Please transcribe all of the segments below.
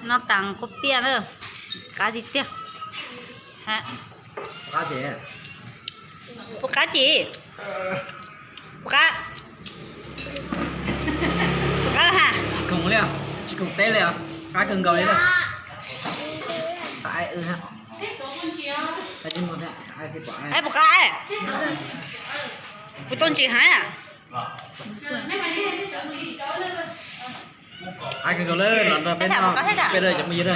Noj tas kua piaj na, qab tiag tiag. Puas qab ces? Puas qab? Puas qab ha? Tsis khoom li, tsis khoom teb li, qab kawg nkaus li. Puas qab? Puas tau ntsis heev? Qab kawg nkaus li, los nrog peb noj peb cov phooj ywg na.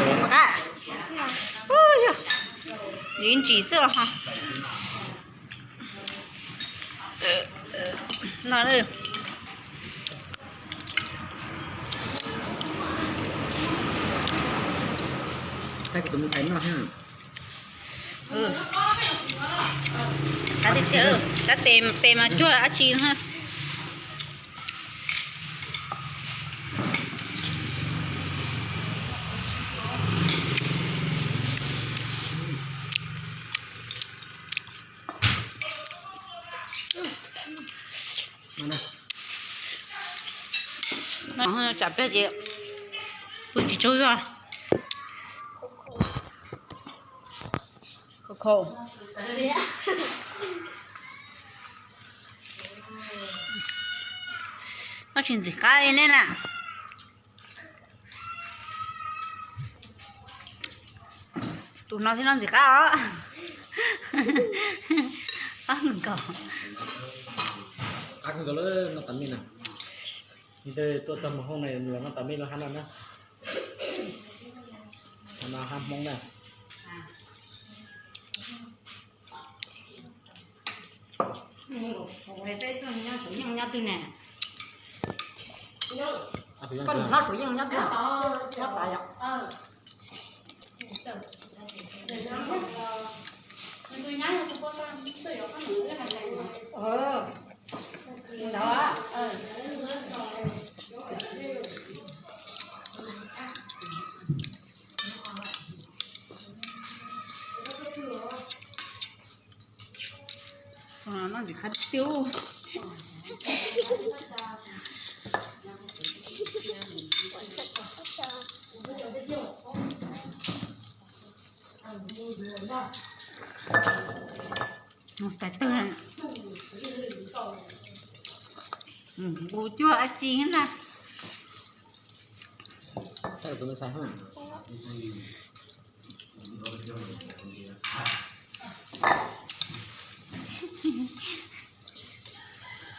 Puas qab? Ntsis xwb ha. No, kuv tus me ntxhais noj thiab. Tab tes mas cuag dab tsi na. Tsam pliag ces pw tsis tsaug zog. Noj tsis ntxim qab li nej na. Tus no thiaj noj ntxim qab os. Ob nkaus. Qab kawg nkaus li, noj tas mij na. Tuaj txog mus hoob na los noj tas mij lub hab no na. Hab no hab Hmoob na. Peb tuaj nyob Suav Yeej nyob twg ne? Koj nyob Suav Yeej nyob twg? Nyob tas yom. Ntawd. Noj ntxim qab tiag. Tais tawg, nqus cuag dab tsi na.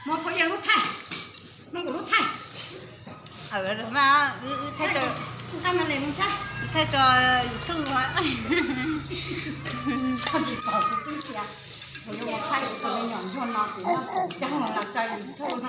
Muab phauj Iab lub thaij, muab kuv lub thaij. Thaij rau YouTube. Tsis pom kuv twb tias kuv yuav mus thaij kuv tus me nyuam ntsuag no kuv muab coj los tso YouTube.